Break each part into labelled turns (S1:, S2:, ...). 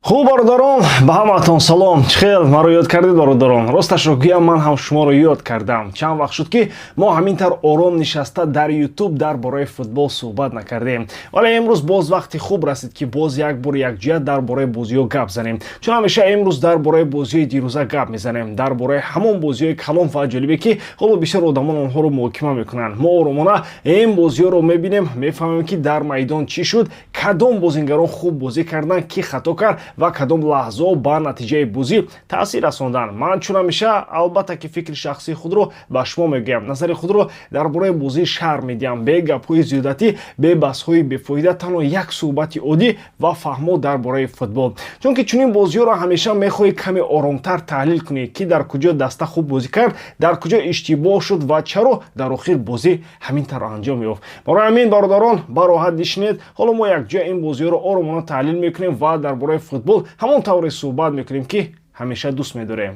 S1: Хуб, бародарон, ба ҳамаатон салом. Чӣ хел, маро ёд кардед, бародарон? Росташро гӯям, ман ҳам шуморо ёд кардам. Чанд вақт шуд, ки мо ҳамин тавр ором нишаста дар Ютуб дар бораи футбол суҳбат накардем, вале имрӯз боз вақти хуб расид, ки боз як бор якҷоя дар бораи бозиҳо гап занем. Чун ҳамеша имрӯз дар бораи бозиҳои дирӯза гап мезанем, дар бораи ҳамон бозиҳои калон ва ҷолибе, ки ҳоло бисёр одамон онҳоро муҳокима мекунанд. Мо оромона ин бозиҳоро мебинем, мефаҳмем, ки дар майдон чӣ шуд, кадом бозингарон хуб бозӣ карданд, кӣ хато кард ва кадом лаҳзаҳо ба натиҷаи бозӣ таъсир расонданд. Ман чун ҳамеша, албатта ки, фикри шахсии худро ба шумо мегӯям, назари худро дар бораи бозӣ шарҳ медиҳам, бе гапҳои зиёдатӣ, бе баҳсҳои бефоида, танҳо як суҳбати оддӣ ва фаҳмо дар бораи футбол. Чунки чунин бозиҳоро ҳамеша мехоҳӣ каме оромтар таҳлил кунӣ, ки дар куҷо даста хуб бозӣ кард, дар куҷо иштибоҳ шуд ва чаро дар охир бозӣ ҳамин тавр анҷом ёфт. Барои ҳамин, бародарон, ба роҳат нишинед. Ҳоло мо якҷоя ин бозиҳоро оромона таҳлил мекунем ва дар бораи футбол ҳамон тавре суҳбат мекунем, ки ҳамеша дӯст медорем.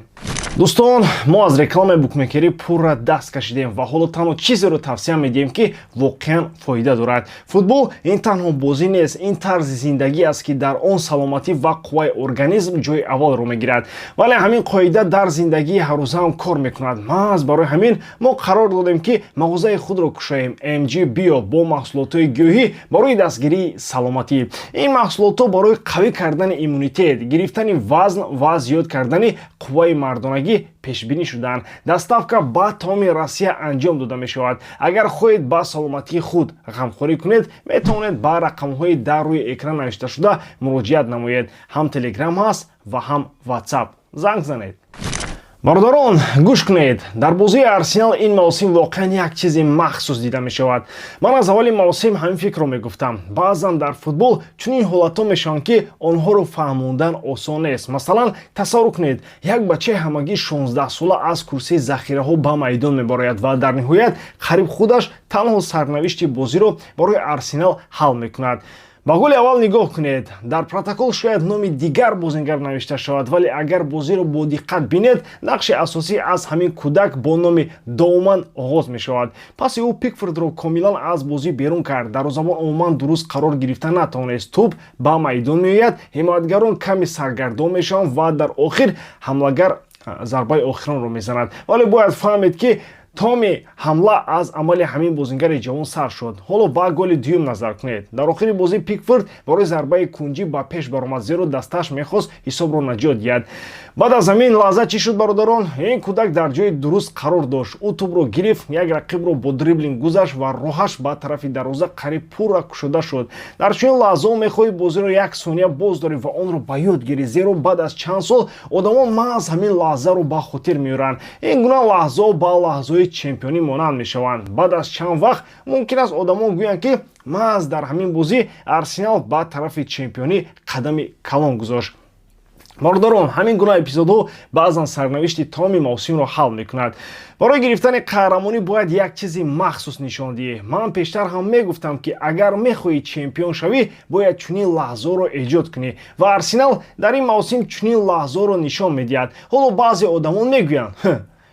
S1: Дӯстон, мо аз рекламаи букмекерӣ пурра даст кашидем ва ҳоло танҳо чизеро тавсия медиҳем, ки воқеан фоида дорад. Футбол ин танҳо бозӣ нест, ин тарзи зиндагӣ аст, ки дар он саломатӣ ва қувваи организм ҷои аввалро мегирад. Вале ҳамин қоида дар зиндагии ҳаррӯза ҳам кор мекунад. Маҳз барои ҳамин мо қарор додем, ки мағозаи худро кушоем, MG Bio, бо маҳсулотҳои гиёҳӣ барои дастгирии саломатӣ. Ин маҳсулотҳо барои қавӣ кардани иммунитет, гирифтани вазн ва зиёд кардани қувваи мардонагӣ пешбинӣ шудаанд. Доставка ба тамоми Россия анҷом дода мешавад. Агар хоҳед ба саломатии худ ғамхорӣ кунед, метавонед ба рақамҳои дар рӯи экран навишташуда муроҷиат намоед. Ҳам Телеграм ҳаст ва ҳам Ватсап. Занг занед. Бародарон, гӯш кунед. Дар бозии Арсенал ин мавсим воқеан як чизи махсус дида мешавад. Ман аз аввали мавсим ҳамин фикрро мегуфтам: баъзан дар футбол чунин ҳолатҳо мешаванд, ки онҳоро фаҳмондан осон нест. Масалан, тасаввур кунед, як бачаи ҳамагӣ 16-сола аз курсии захираҳо ба майдон мебарояд ва дар ниҳоят қариб худаш танҳо сарнавишти бозиро барои Арсенал ҳал мекунад. Ба голи аввал нигоҳ кунед. Дар протокол шояд номи дигар бозингар навишта шавад, вале агар бозиро бо диққат бинед, нақши асосӣ аз ҳамин кӯдак бо номи Доуман оғоз мешавад. Паси ӯ Пикфордро комилан аз бозӣ берун кард. Дарвозабон умуман дуруст қарор гирифта натавонист. Тӯб ба майдон меояд, ҳимоятгарон каме саргардон мешаванд ва дар охир ҳамлагар зарбаи охиронро мезанад. Вале бояд фаҳмед, ки томи ҳамла аз амали ҳамин бозингари ҷавон сар шуд. Ҳоло ба голи дуюм назар кунед. Дар охири бозӣ Пикфорд барои зарбаи кунҷӣ ба пеш баромад, зеро дастааш мехост ҳисобро наҷот диҳад. Баъд аз ҳамин лаҳза чӣ шуд, бародарон? Ин кӯдак дар ҷои дуруст қарор дошт. Ӯ тӯбро гирифт, як рақибро бо дриблинг гузашт ва роҳаш ба тарафи дарвоза қариб пурра кушода шуд. Дар чунин лаҳзаҳо мехоҳӣ бозиро як сония боз дорӣ ва онро ба ёд гирӣ, зеро баъд аз чанд сол одамон маҳз ҳамин лаҳзаро ба хотир меоранд. Ин гуна лаҳзаҳо ба лаҳзаҳои чемпионӣ монанд мешаванд. Баъд аз чанд вақт мумкин аст одамон гӯянд, ки маҳз дар ҳамин бозӣ Арсенал ба тарафи чемпионӣ қадами калон гузошт. Бародарон, ҳамин гуна эпизодҳо баъзан сарнавишти тамоми мавсимро ҳал мекунад. Барои гирифтани қаҳрамонӣ бояд як чизи махсус нишон диҳӣ. Ман пештар ҳам мегуфтам, ки агар мехоҳӣ чемпион шавӣ, бояд чунин лаҳзаро эҷод кунӣ ва Арсенал дар ин мавсим чунин лаҳзаро нишон медиҳад. Ҳоло баъзе одамон мегӯянд: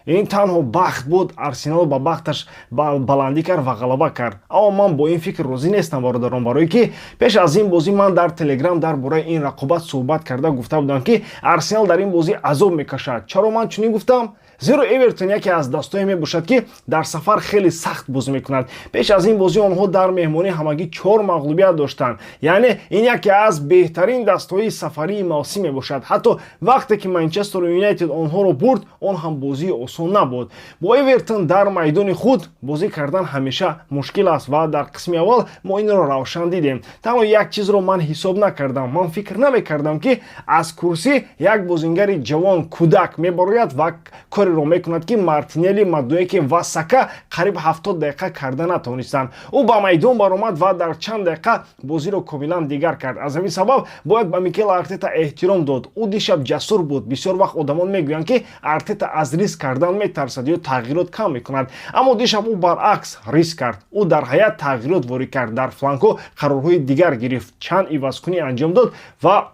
S1: ин танҳо бахт буд, Арсенал ба бахташ баландӣ кард ва ғалаба кард. Аммо ман бо ин фикр розӣ нестам, бародарон, барое ки пеш аз ин бозӣ ман дар Телеграм дар бораи ин рақобат суҳбат карда гуфта будам, ки Арсенал дар ин бозӣ азоб мекашад. Чаро ман чунин гуфтам? Зеро Эвертон яке аз дастое мебошад, ки дар сафар хеле сахт бозӣ мекунад. Пеш аз ин бозӣ онҳо дар меҳмонӣ ҳамагӣ чор мағлубият доштанд, яъне ин яке аз беҳтарин дастҳои сафарии мавсим мебошад. Ҳатто вақте ки Манчестер Юнайтед онҳоро бурд, он ҳам бозии осон набуд. Бо Эвертон дар майдони худ бозӣ кардан ҳамеша мушкил аст ва дар қисми аввал мо инро равшан дидем. Танҳо як чизро ман ҳисоб накардам: ман фикр намекардам, ки аз курсӣ як бозингари ҷавон, кӯдак мебарояд ва кореро мекунад, ки Мартинелли, Мадуэке ва Сака қариб 70 дақиқа карда натавонистанд. Ӯ ба майдон баромад ва дар чанд дақиқа бозиро комилан дигар кард. Аз ҳамин сабаб бояд ба Микел Артета эҳтиром дод. Ӯ дишаб ҷасур буд. Бисёр вақт одамон мегӯянд, ки Артета аз риск кардан метарсад ё тағйирот кам мекунад, аммо дишаб ӯ баръакс риск кард. Ӯ дар ҳайат тағйирот ворид кард, дар флангҳо қарорҳои дигар гирифт, чанд ивазкунӣ анҷом дод ва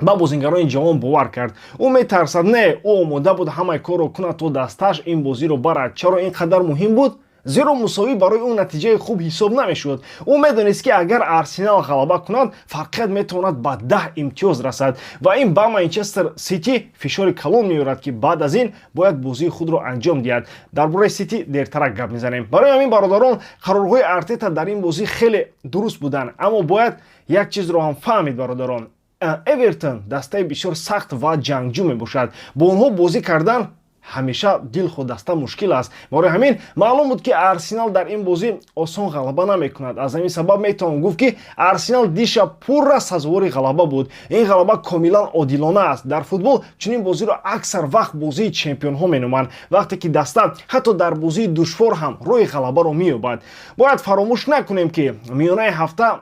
S1: ба бозингарони ҷавон бовар кард. Ӯ метарсад? Не, ӯ омода буд ҳамаи корро кунад, то дастааш ин бозиро барад. Чаро ин қадар муҳим буд? Зеро мусовӣ барои ӯ натиҷаи хуб ҳисоб намешуд. Ӯ медонист, ки агар Арсенал ғалаба кунад, фарқият метавонад ба 10 имтиёз расад ва ин ба Манчестер Сити фишори калон меорад, ки баъд аз ин бояд бозии худро анҷом диҳад. Дар бораи Сити дертарак гап мезанем. Барои ҳамин, бародарон, қарорҳои Артета дар ин бозӣ хеле дуруст буданд. Аммо бояд як чизро ҳам фаҳмид, бародарон: Эвертон дастаи бисёр сахт ва ҷангҷӯ мебошад. Бо онҳо бозӣ кардан ҳамеша дилхоҳ даста мушкил аст. Барои ҳамин маълум буд, ки Арсенал дар ин бозӣ осон ғалаба намекунад. Аз ҳамин сабаб метавон гуфт, ки Арсенал дишаб пурра сазовори ғалаба буд. Ин ғалаба комилан одилона аст. Дар футбол чунин бозиро аксар вақт бозии чемпионҳо меноманд, вақте ки даста ҳатто дар бозии душвор ҳам роҳи ғалабаро меёбад. Бояд фаромӯш накунем, ки миёнаи ҳафта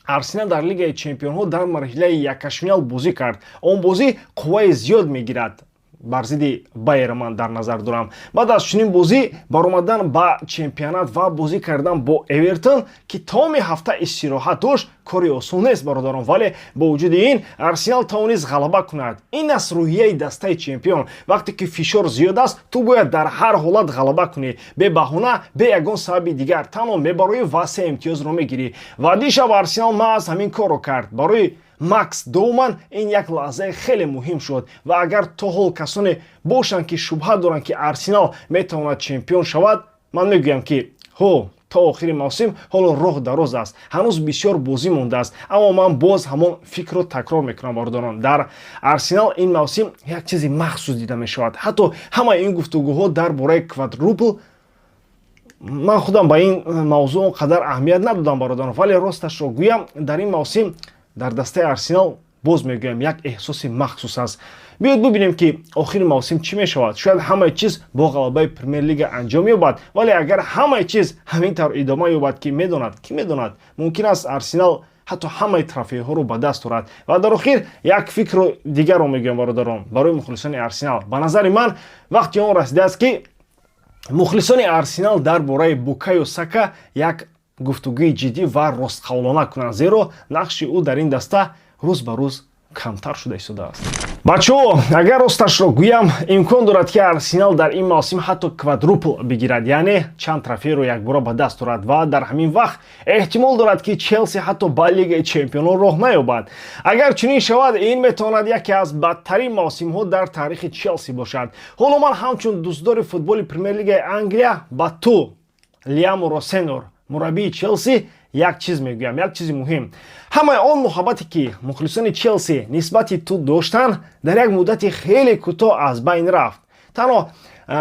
S1: Арсенал дар Лигаи чемпионҳо дар марҳилаи якҳаштфинал бозӣ кард. Он бозӣ қувваи зиёд мегирад. Бар зидди Байер ман дар назар дорам. Баъд аз чунин бозӣ баромадан ба чемпионат ва бозӣ кардан бо Эвертон, ки тамоми ҳафта истироҳат дошт, кори осон нест, бародарон. Вале бо вуҷуди ин Арсенал тавонист ғалаба кунад. Ин аст рӯҳияи дастаи чемпион. Вақте ки фишор зиёд аст, ту бояд дар ҳар ҳолат ғалаба кунӣ, бебаҳона, бе ягон сабаби дигар, танҳо мебароӣ ва се имтиёзро мегирӣ. Ва дишаб Арсенал маҳз ҳамин корро кард. Барои Макс Доуман ин як лаҳзаи хеле муҳим шуд. Ва агар то ҳол касоне бошанд, ки шубҳа доранд, ки Арсенал метавонад чемпион шавад, ман мегӯям, ки ҳо, то охири мавсим ҳоло роҳ дароз аст, ҳанӯз бисёр бозӣ мондааст. Аммо ман боз ҳамон фикрро такрор мекунам, бародарон: дар Арсенал ин мавсим як чизи махсус дида мешавад. Ҳатто ҳамаи ин гуфтугӯҳо дар бораи квадрупл, ман худам ба ин мавзӯъ он қадар аҳамият надодам, бародарон. Вале росташро гӯям, дар ин мавсим дар дастаи Арсенал, боз мегӯям, як эҳсоси махсус аст. Биёед бибинем, ки охири мавсим чӣ мешавад. Шояд ҳамаи чиз бо ғалабаи Премер-лига анҷом ёбад, вале агар ҳамаи чиз ҳамин тавр идома ёбад, ки медонад, кӣ медонад, мумкин аст, Арсенал ҳатто ҳамаи трофейҳоро ба даст орад. Ва дар охир як фикру дигарро мегӯям, бародарон, барои мухлисони Арсенал. Ба назари ман, вақти он расидааст, ки мухлисони Арсенал дар бораи Букайо Сака як гуфтугӯи ҷиддӣ ва ростқавлона кунанд, зеро нақши ӯ дар ин даста рӯз ба рӯз камтар шуда истодааст. Бачаҳо, агар росташро гӯям, имкон дорад, ки Арсенал дар ин мавсим ҳатто квадрупл бигирад, яъне чанд трофейро якбора ба даст орад. Ва дар ҳамин вақт эҳтимол дорад, ки Челси ҳатто ба Лигаи чемпионон роҳ наёбад. Агар чунин шавад, ин метавонад яке аз бадтарин мавсимҳо дар таърихи Челси бошад. Ҳоло ман ҳамчун дӯстдори футболи Премер-лигаи Англия ба ту, Лиамо Росенор, мураббии Челси, як чиз мегӯям, як чизи муҳим: ҳамаи он муҳаббате, ки мухлисони Челси нисбати ту доштанд, дар як муддати хеле кӯтоҳ аз байн рафт. Танҳо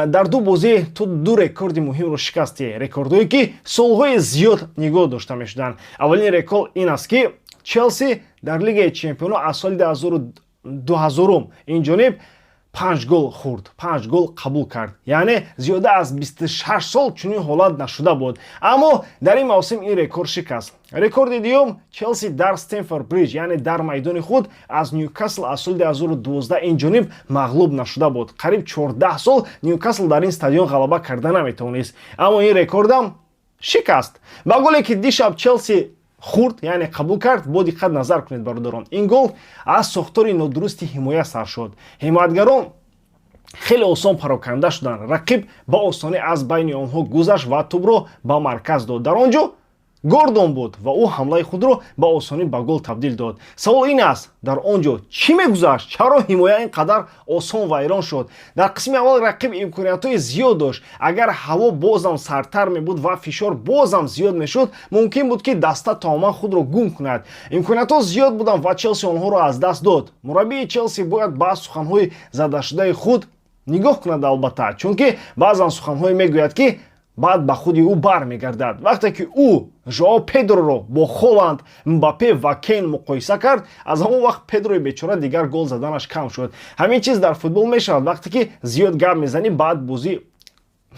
S1: дар ду бозӣ ту ду рекорди муҳимро шикастӣ, рекордҳое, ки солҳои зиёд нигоҳ дошта мешуданд. Аввалин рекорд ин аст, ки Челси дар Лигаи чемпионҳо аз соли 2000 ин ҷониб панҷ гол хӯрд, панҷ гол қабул кард, яъне зиёда аз 26 сол чунин ҳолат нашуда буд. Аммо дар ин мавсим ин рекорд шикаст. Рекорди дуюм: Челси дар Стэмфорд Бриҷ, яъне дар майдони худ, аз Ньюкасл аз соли 2012 ин ҷониб мағлуб нашуда буд. Қариб 14 сол Ньюкасл дар ин стадион ғалаба карда наметавонист, аммо ин рекордам шикаст. Ба голе, ки дишаб Челси хурд, яъне қабул кард, бо диққат назар кунед, бародарон. Ин гол аз сохтори нодурусти ҳимоя сар шуд. Ҳимоятгарон хеле осон пароканда шуданд, рақиб ба осонӣ аз байни онҳо гузашт ва тӯбро ба марказ дод. Дар он ҷо Гордон буд ва ӯ ҳамлаи худро ба осонӣ ба гол табдил дод. Савол ин аст: дар он ҷо чӣ мегузашт? Чаро ҳимоя ин қадар осон вайрон шуд? Дар қисми аввал рақиб имкониятҳои зиёд дошт. Агар ҳаво бозам сардтар мебуд ва фишор бозам зиёд мешуд, мумкин буд, ки даста тамоман худро гум кунад. Имкониятҳо зиёд буданд ва Челси онҳоро аз даст дод. Мураббии Челси бояд ба суханҳои задашудаи худ нигоҳ кунад, албатта, чунки баъзан суханҳое мегӯяд, ки баъд ба худи ӯ бармегардад. Вақте ки ӯ Жоао Педроро бо Холанд, Мбаппе ва Кейн муқоиса кард, аз ҳамон вақт Педрои бечора дигар гол заданаш кам шуд. Ҳамин чиз дар футбол мешавад: вақте ки зиёд гап мезанӣ, баъд бозӣ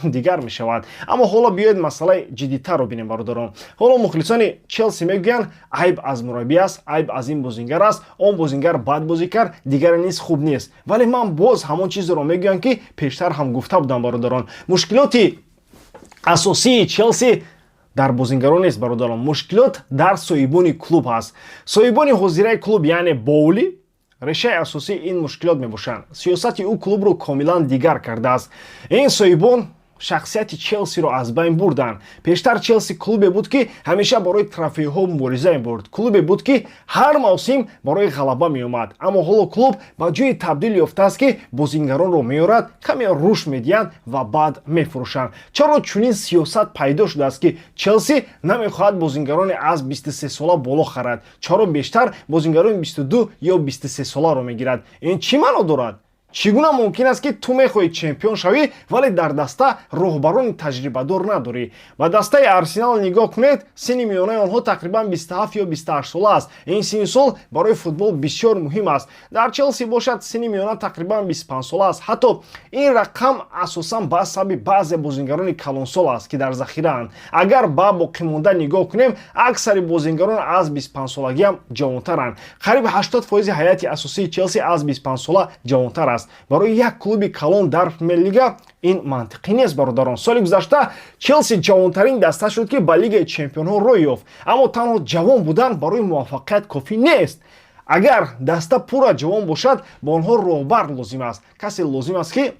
S1: дигар мешавад. Аммо ҳоло биёед масъалаи ҷиддитарро бинем, бародарон. Ҳоло мухлисони Челси мегӯянд, айб аз мураббӣ аст, айб аз ин бозингар аст, он бозингар бад бозӣ кард, дигаре низ хуб нест. Вале ман боз ҳамон чизеро мегӯям, ки пештар ҳам гуфта будам, бародарон: мушкилоти асосии Челси дар бозингарон нест, бародарон, мушкилот дар соҳибони клуб ҳаст. Соҳибони ҳозираи клуб, яъне Боули, решаи асосии ин мушкилот мебошанд. Сиёсати ӯ клубро комилан дигар кардааст. Ин соҳибон Шахсияти Челсиро аз байн бурданд. Пештар Челси клубе буд, ки ҳамеша барои трофейҳо мубориза мебурд, клубе буд, ки ҳар мавсим барои ғалаба меомад. Аммо ҳоло клуб ба ҷое табдил ёфтааст, ки бозингаронро меорад, каме рушд медиҳанд ва баъд мефурӯшанд. Чаро чунин сиёсат пайдо шудааст, ки Челси намехоҳад бозингарони аз 23 сола боло харад? Чаро бештар бозингарони 22 ё 23 соларо мегирад? Ин чӣ маъно дорад? Чӣ гуна мумкин аст, ки ту мехоҳӣ чемпион шавӣ, вале дар даста роҳбарони таҷрибадор надорӣ? Ба дастаи Арсенал нигоҳ кунед. Синни миёнаи онҳо тақрибан 27 ё 28 сола аст. Ин синни сол барои футбол бисёр муҳим аст. Дар Челси бошад, синни миёна тақрибан 25 сола аст. Ҳатто ин рақам асосан ба сабаби баъзе бозингарони калонсол аст, ки дар захираанд. Агар ба боқимонда нигоҳ кунем, аксари бозингарон аз 25 солагиам ҷавонтаранд. Қариб 80 фоизи ҳайати асосии Челси аз 25 сола ҷавонтар аст. Барои як клуби калон дар Премер-лига ин мантиқӣ нест, бародарон. Соли гузашта Челси ҷавонтарин даста шуд, ки ба Лигаи чемпионҳо роҳ ёфт. Аммо танҳо ҷавон будан барои муваффақият кофӣ нест. Агар даста пурра ҷавон бошад, ба онҳо роҳбар лозим аст, касе лозим аст, ки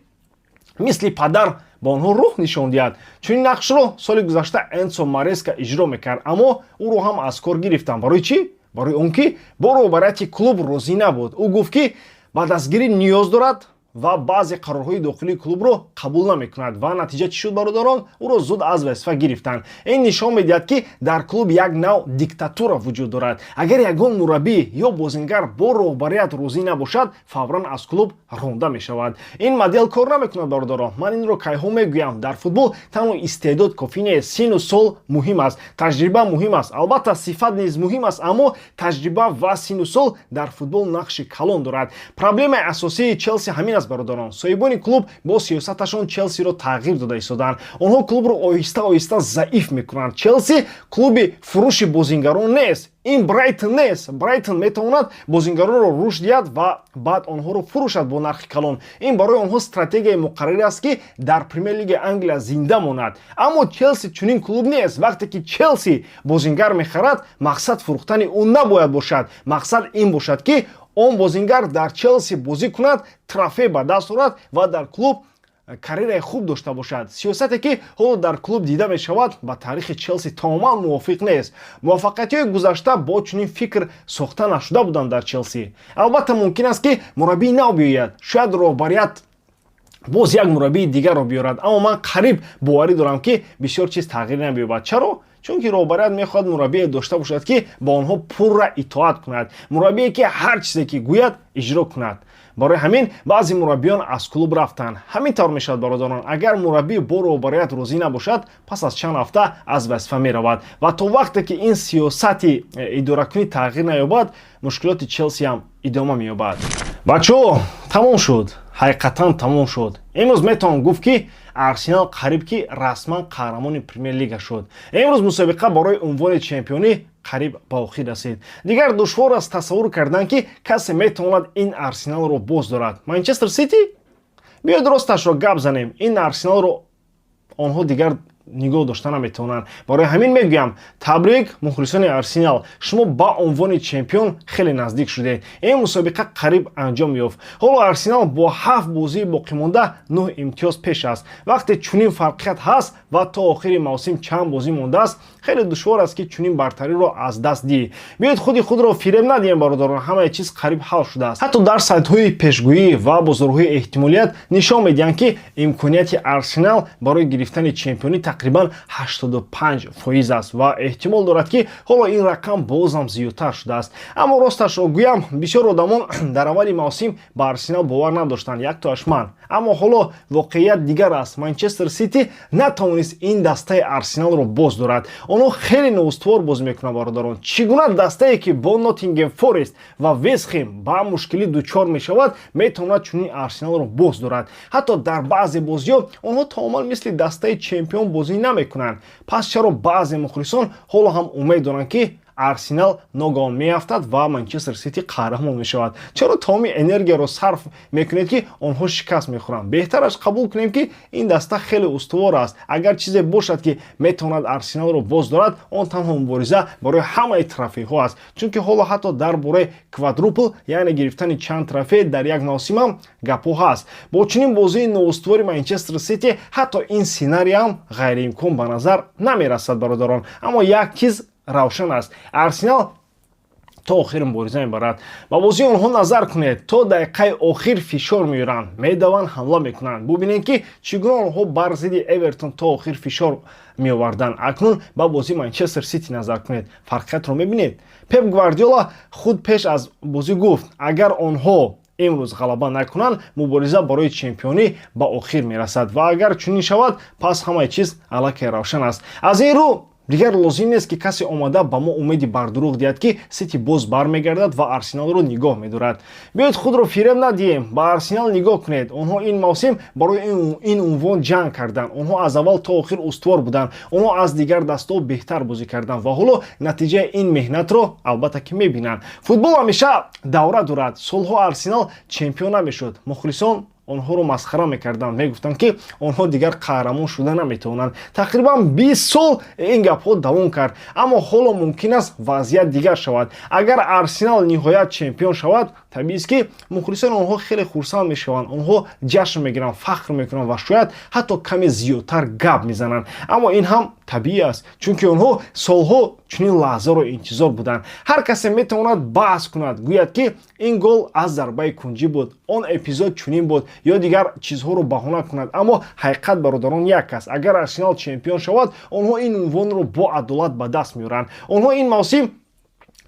S1: мисли падар ба онҳо роҳ нишон диҳад. Чунин нақшро соли гузашта Энсо Мареска иҷро мекард, аммо ӯро ҳам аз кор гирифтанд. Барои чӣ? Барои он ки бо роҳбарияти клуб розӣ набуд. Ӯ гуфт, ки ба дастгирӣ ниёз дорад ва баъзе қарорҳои дохилии клубро қабул намекунад. Ва натиҷа чӣ шуд, бародарон? Ӯро зуд аз вазифа гирифтанд. Ин нишон медиҳад, ки дар клуб як нав диктатура вуҷуд дорад. Агар ягон мураббӣ ё бозингар бо роҳбарият розӣ набошад, фавран аз клуб ронда мешавад. Ин модел кор намекунад, бародарон. Ман инро кайҳо мегӯям: дар футбол танҳо истеъдод кофӣ нест, сину сол муҳим аст, таҷриба муҳим аст. Албатта, сифат низ муҳим аст, аммо таҷриба ва сину сол дар футбол нақши калон дорад. Проблемаи асосии Челси ҳамин аст, бародарон. Соҳибони клуб бо сиёсаташон Челсиро тағйир дода истодаанд. Онҳо клубро оҳиста оҳиста заиф мекунанд. Челси клуби фурӯши бозингарон нест. Ин Брайтон нест. Брайтон метавонад бозингаронро рушд диҳад ва баъд онҳоро фурӯшад бо нархи калон. Ин барои онҳо стратегияи муқаррарӣ аст, ки дар Премер-лигаи Англия зинда монад. Аммо Челси чунин клуб нест. Вақте ки Челси бозингар мехарад, мақсад фурӯхтани ӯ набояд бошад. Мақсад ин бошад, ки он бозингар дар Челси бозӣ кунад, трофей ба даст орад ва дар клуб карьераи хуб дошта бошад. Сиёсате, ки ҳоло дар клуб дида мешавад, ба таърихи Челси тамоман мувофиқ нест. Муваффақиятҳои гузашта бо чунин фикр сохта нашуда буданд дар Челси. Албатта, мумкин аст, ки мураббии нав биёяд, шояд роҳбарият боз як мураббии дигарро биёрад, аммо ман қариб боварӣ дорам, ки бисёр чиз тағйир намеёбад. Чаро? Чунки роҳбарият мехоҳад мураббие дошта бошад, ки ба онҳо пурра итоат кунад, мураббие, ки ҳар чизе ки гӯяд, иҷро кунад. Барои ҳамин баъзе мураббиён аз клуб рафтанд. Ҳамин тавр мешавад, бародарон. Агар мураббӣ бо роҳбарият розӣ набошад, пас аз чанд ҳафта аз вазифа меравад. Ва то вақте ки ин сиёсати идоракунӣ тағйир наёбад, мушкилоти Челси ҳам идома меёбад. Бачаҳо, тамом шуд, ҳақиқатан тамом шуд. Имрӯз метавон гуфт, ки Арсенал қариб ки расман қаҳрамони Премер-лига шуд. Имрӯз мусобиқа барои унвони чемпионӣ қариб ба охир расид. Дигар душвор аст тасаввур кардан, ки касе метавонад ин Арсеналро боз дорад. Манчестер Сити? Биёед, росташро гап занем: ин Арсеналро онҳо дигар нигоҳ дошта наметавонанд. Барои ҳамин мегӯям: табрик, мухлисони Арсенал, шумо ба унвони чемпион хеле наздик шудед. Ин мусобиқа қариб анҷом ёфт. Ҳоло Арсенал бо ҳафт бозии боқимонда нӯҳ имтиёз пеш аст. Вақте чунин фарқият ҳаст ва то охири мавсим чанд бозӣ мондааст, хеле душвор аст, ки чунин бартариро аз даст диҳӣ. Биёед, худи худро фиреб надиҳем, бародарон. Ҳамаи чиз қариб ҳал шудааст. Ҳатто дар сайтҳои пешгӯӣ ва бозорҳои эҳтимолият нишон медиҳанд, ки имконияти Арсенал барои гирифтани чемпионӣ тақрибан 85% аст ва эҳтимол дорад, ки ҳоло ин рақам бозам зиёдтар шудааст. Аммо росташро гӯям, бисёр одамон дар аввали мавсим ба Арсенал бовар надоштанд, яктоаш ман. Аммо ҳоло воқеият дигар аст. Манчестер Сити натавонист ин дастаи Арсеналро боз дорад. Онҳо хеле ноустувор бозӣ мекунанд, бародарон. Чӣ гуна дастае, ки бо Ноттингем Форест ва Вестхем ба мушкилӣ дучор мешавад, метавонад чунин Арсеналро боз дорад? Ҳатто дар баъзе бозиҳо онҳо тамоман мисли дастаи чемпион бозӣ намекунанд. Пас чаро баъзе мухлисон ҳоло ҳам умед доранд, ки Арсенал ногаҳон меафтад ва Манчестер Сити қаҳрамон мешавад? Чаро тамоми энергияро сарф мекунед, ки онҳо шикаст мехӯранд? Беҳтараш қабул кунем, ки ин даста хеле устувор аст. Агар чизе бошад, ки метавонад Арсеналро боз дорад, он танҳо мубориза барои ҳамаи трофейҳо аст, чунки ҳоло ҳатто дар бораи квадрупл, яъне гирифтани чанд трофей дар як мавсим ҳам гапҳо ҳаст. Бо чунин бозии ноустувори Манчестер Сити ҳатто ин сценариям ғайриимкон ба назар намерасад, бародарон. Аммо як чиз равшан аст: Арсенал то охир мубориза мебарад. Ба бозии онҳо назар кунед: то дақиқаи охир фишор меёранд, медаванд, ҳамла мекунанд. Бубинед, ки чӣ гуна онҳо бар зидди Эвертон то охир фишор меоварданд. Акнун ба бозии Манчестер Сити назар кунед, фарқиятро мебинед. Пеп Гвардиола худ пеш аз бозӣ гуфт: агар онҳо имрӯз ғалаба накунанд, мубориза барои чемпионӣ ба охир мерасад. Ва агар чунин шавад, пас ҳамаи чиз аллакай равшан аст. Аз ин рӯ дигар лозим нест, ки касе омада ба мо умеди бардурӯғ диҳад, ки Сити боз бармегардад ва Арсеналро нигоҳ медорад. Биёед, худро фиреб надиҳем. Ба Арсенал нигоҳ кунед: онҳо ин мавсим барои ин унвон ҷанг карданд, онҳо аз аввал то охир устувор буданд, онҳо аз дигар дастаҳо беҳтар бозӣ карданд ва ҳоло натиҷаи ин меҳнатро, албатта, ки мебинанд. Футбол ҳамеша давра дорад. Солҳо Арсенал чемпион намешуд, мухлисон онҳоро масхара мекарданд, мегуфтанд, ки онҳо дигар қаҳрамон шуда наметавонанд. Тақрибан 20 сол ин гапҳо давом кард, аммо ҳоло мумкин аст вазъият дигар шавад. Агар Арсенал ниҳоят чемпион шавад, табиист, ки мухлисони онҳо хеле хурсанд мешаванд, онҳо ҷашн мегиранд, фахр мекунанд ва шояд ҳатто каме зиёдтар гап мезананд. Аммо ин ҳам табиӣ аст, чунки онҳо солҳо чунин лаҳзаро интизор буданд. Ҳар касе метавонад баҳс кунад, гӯяд, ки ин гол аз зарбаи кунҷӣ буд, он эпизод чунин буд ё дигар чизҳоро баҳона кунад. Аммо ҳақиқат, бародарон, як аст: агар Арсенал чемпион шавад, онҳо ин унвонро бо адолат ба даст меоранд. Онҳо ин мавсим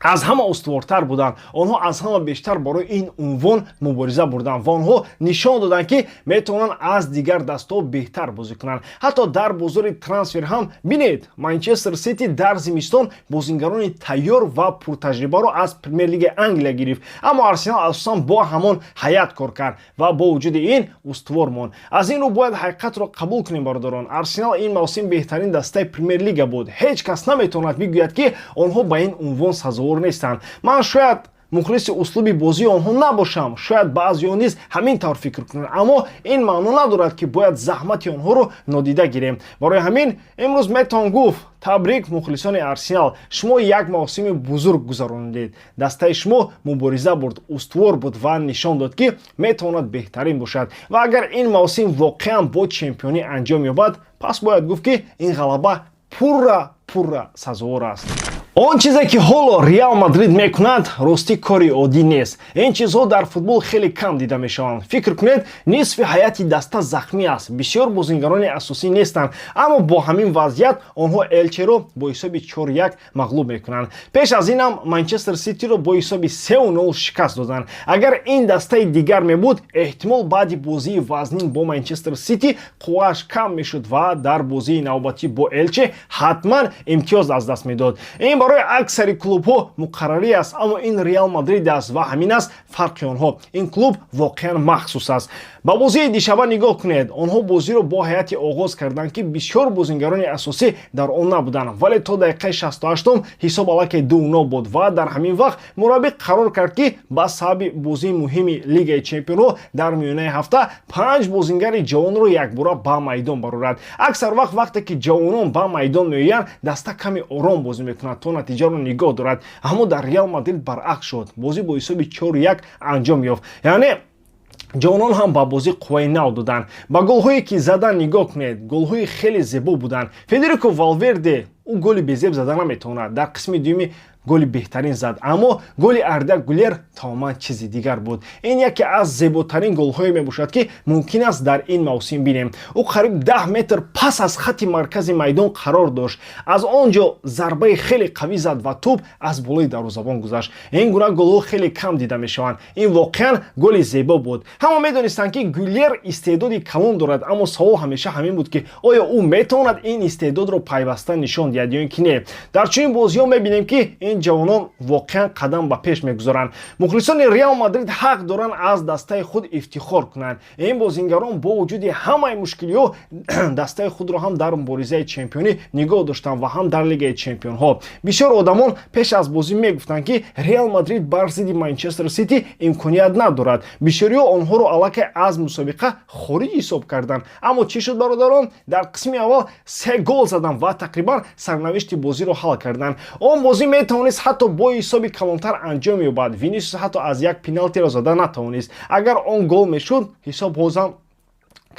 S1: аз ҳама устувортар буданд, онҳо аз ҳама бештар барои ин унвон мубориза бурданд ва онҳо нишон доданд, ки метавонанд аз дигар дастаҳо беҳтар бозӣ кунанд. Ҳатто дар бозори трансфер ҳам бинед: Манчестер Сити дар зимистон бозингарони тайёр ва пуртаҷрибаро аз Премер-лигаи Англия гирифт, аммо Арсенал асосан бо ҳамон ҳайат кор кард ва бо вуҷуди ин устувор монд. Аз ин рӯ бояд ҳақиқатро қабул кунем, бародарон: Арсенал ин мавсим беҳтарин дастаи Премер-лига буд. Ҳеҷ кас наметавонад бигӯяд, ки онҳо ба ин унвон сазовор нестанд. Ман шояд мухлиси услуби бозии онҳо набошам, шояд баъзеҳо низ ҳамин тавр фикр кунанд, аммо ин маъно надорад, ки бояд заҳмати онҳоро нодида гирем. Барои ҳамин имрӯз метавон гуфт: табрик, мухлисони Арсенал, шумо як мавсими бузург гузаронидед. Дастаи шумо мубориза бурд, устувор буд ва нишон дод, ки метавонад беҳтарин бошад. Ва агар ин мавсим воқеан бо чемпионӣ анҷом ёбад, пас бояд гуфт, ки ин ғалаба пурра пурра сазовор аст. Он чизе, ки ҳоло Реал Мадрид мекунад, ростӣ кори оддӣ нест. Ин чизҳо дар футбол хеле кам дида мешаванд. Фикр кунед, нисфи ҳайати даста захмӣ аст, бисёр бозингарони асосӣ нестанд, аммо бо ҳамин вазъият онҳо Элчеро бо ҳисоби 4-1 мағлуб мекунанд. Пеш аз ин ҳам Манчестер Ситиро бо ҳисоби 3-0 шикаст доданд. Агар ин дастаи дигар мебуд, эҳтимол баъди бозии вазнин бо Манчестер Сити қуввааш кам мешуд ва дар бозии навбатӣ бо Элче ҳатман имтиёз аз даст медод. Ин барои аксари клубҳо муқаррарӣ аст, аммо ин Реал Мадрид аст ва ҳамин аст фарқи онҳо. Ин клуб воқеан махсус аст. Ба бозии дишаба нигоҳ кунед: онҳо бозиро бо ҳайати оғоз карданд, ки бисёр бозингарони асосӣ дар он набуданд, вале то дақиқаи 68-ум ҳисоб аллакай 2-0 буд ва дар ҳамин вақт мураббӣ қарор кард, ки ба сабаби бозии муҳими Лигаи чемпионҳо дар миёнаи ҳафта панҷ бозингари ҷавонро якбора ба майдон барорад. Аксар вақт, вақте ки ҷавонон ба майдон меоянд, даста каме ором бозӣ мекунад, то натиҷаро нигоҳ дорад. Аммо дар Реал Мадрид баръакс шуд: бозӣ бо ҳисоби 4-1 анҷом ёфт, яъне ҷавонон ҳам ба бозӣ қувваи нав доданд. Ба голҳое, ки задан, нигоҳ кунед, голҳои хеле зебо буданд. Федерико Валверде, ӯ голи безеб зада наметавонад, дар қисми дуюми голи беҳтарин зад, аммо голи Арда Гулер тамоман чизи дигар буд. Ин яке аз зеботарин голҳое мебошад, ки мумкин аст дар ин мавсим бинем. Ӯ қариб 10 метр пас аз хатти маркази майдон қарор дошт, аз он ҷо зарбаи хеле қавӣ зад ва тӯб аз болои дарвозабон гузашт. Ин гуна голҳо хеле кам дида мешаванд. Ин воқеан голи зебо буд. Ҳама медонистанд, ки Гулер истеъдоди калон дорад, аммо савол ҳамеша ҳамин буд, ки оё ӯ метавонад ин истеъдодро пайваста нишон диҳад ё ин ки не. Дар чунин бозиҳо мебинем, ки ин Ин ҷавонон воқеан қадам ба пеш мегузоранд. Мухлисони Реал Мадрид ҳақ доранд аз дастаи худ ифтихор кунанд. Ин бозингарон бо вуҷуди ҳамаи мушкилиҳо дастаи худро ҳам дар муборизаи чемпионӣ нигоҳ доштанд ва ҳам дар Лигаи чемпионҳо. Бисёр одамон пеш аз бозӣ мегуфтанд, ки Реал Мадрид бар зидди Манчестер Сити имконият надорад. Бисёриҳо онҳоро аллакай аз мусобиқа хориҷ ҳисоб карданд. Аммо чӣ шуд, бародарон? Дар қисми аввал се гол заданд ва тақрибан сарнавишти бозиро ҳал карданд. Он бозӣ метавонист ҳатто бо ҳисоби калонтар анҷом ёбад. Винисиус ҳатто аз як пеналтиро зада натавонист. Агар он гол мешуд, ҳисоб ҳозам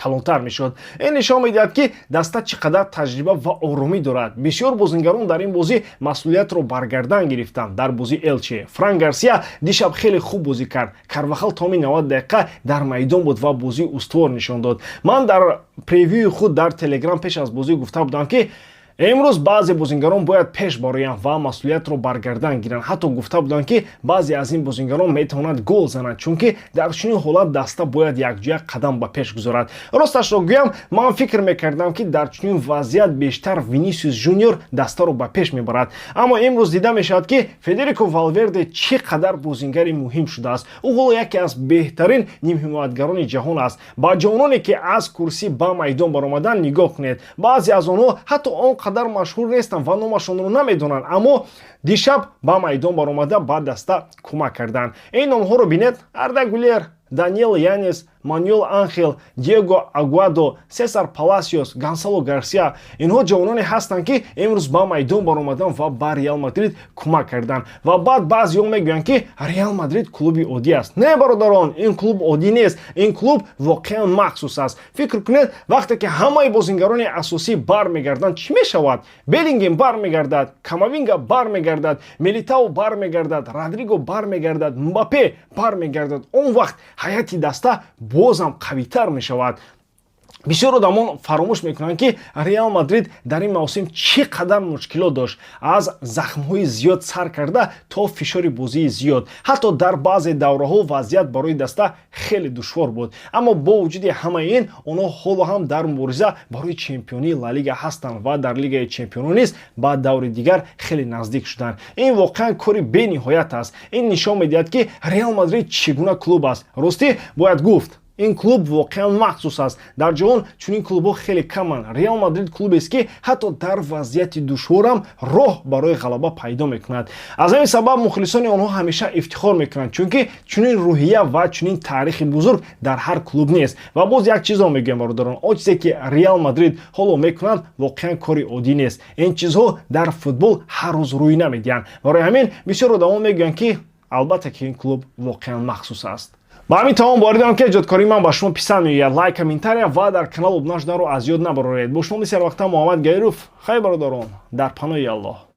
S1: калонтар мешуд. Ин нишон медиҳад, ки даста чӣ қадар таҷриба ва оромӣ дорад. Бисёр бозингарон дар ин бозӣ масъулиятро бар гардан гирифтанд. Дар бозии Элче Фран Гарсия дишаб хеле хуб бозӣ кард. Карвахал томи 90 дақиқа дар майдон буд ва бозии устувор нишон дод. Ман дар превьюи худ дар Телеграм пеш аз бозӣ гуфта будам, ки имрӯз баъзе бозингарон бояд пеш бароянд ва масъулиятро бар гардан гиранд. Ҳатто гуфта буданд, ки баъзе аз ин бозингарон метавонанд гол зананд, чунки дар чунин ҳолат даста бояд якҷоя қадам ба пеш гузорад. Росташро гӯям, ман фикр мекардам, ки дар чунин вазъият бештар Винисиус Жуниор дастаро ба пеш мебарад. Аммо имрӯз дида мешавад, ки Федерико Валверде чӣ қадар бозингари муҳим шудааст. Ӯ ҳоло яке аз беҳтарин нимҳимоятгарони ҷаҳон аст. Ба ҷавононе, ки аз курсӣ ба майдон баромаданд, нигоҳ кунед. Баъзе аз онҳо ҳатто он қадар машҳур нестанд ва номашонро намедонанд, аммо дишаб ба майдон баромада ба даста кӯмак карданд. Ин номҳоро бинед: Арда Гулер, Даниэл Янес, Мануэл Анхел, Диего Агуадо, Сесар Паласиос, Гонсало Гарсия. Инҳо ҷавононе ҳастанд, ки имрӯз ба майдон баромаданд ва ба Реал Мадрид кӯмак карданд. Ва баъд баъзеҳо мегӯянд, ки Реал Мадрид клуби оддӣ аст. Не, бародарон, ин клуб оддӣ нест, ин клуб воқеан махсус аст. Фикр кунед, вақте ки ҳамаи бозингарони асосӣ бармегарданд, чӣ мешавад? Беллингем бармегардад, Камавинга бармегардад, Милитао бармегардад, Родриго бармегардад, Мбапе бармегардад. Он вақт ҳайати даста бозам қавитар мешавад. Бисёр одамон фаромӯш мекунанд, ки Реал Мадрид дар ин мавсим чӣ қадар мушкилот дошт, аз захмҳои зиёд сар карда то фишори бозии зиёд. Ҳатто дар баъзе давраҳо вазъият барои даста хеле душвор буд. Аммо бо вуҷуди ҳамаи ин онҳо ҳоло ҳам дар мубориза барои чемпионии Ла Лига ҳастанд ва дар Лигаи чемпионон низ ба даври дигар хеле наздик шуданд. Ин воқеан кори бениҳоят аст. Ин нишон медиҳад, ки Реал Мадрид чӣ гуна клуб аст. Ростӣ, бояд гуфт, ин клуб воқеан махсус аст. Дар ҷаҳон чунин клубҳо хеле каманд. Реал Мадрид клубест, ки ҳатто дар вазъияти душворам роҳ барои ғалаба пайдо мекунад. Аз ҳамин сабаб мухлисони онҳо ҳамеша ифтихор мекунанд, чунки чунин рӯҳия ва чунин таърихи бузург дар ҳар клуб нест. Ва боз як чизро мегӯям, бародарон: он чизе, ки Реал Мадрид ҳоло мекунанд, воқеан кори оддӣ нест. Ин чизҳо дар футбол ҳар рӯз рӯй намедиҳанд. Барои ҳамин бисёр одамон мегӯянд, ки албатта ки ин клуб воқеан махсус аст. Ба ҳамин тамом. Боварӣ дорам, ки эҷодкории ман ба шумо писанд меояд. Лайк, комментария ва дар канал обуна шуданро аз ёд набароред. Бо шумо мисли ҳарвақта Муҳаммад Гаиров. Хайр, бародарон, дар паноҳи Аллоҳ.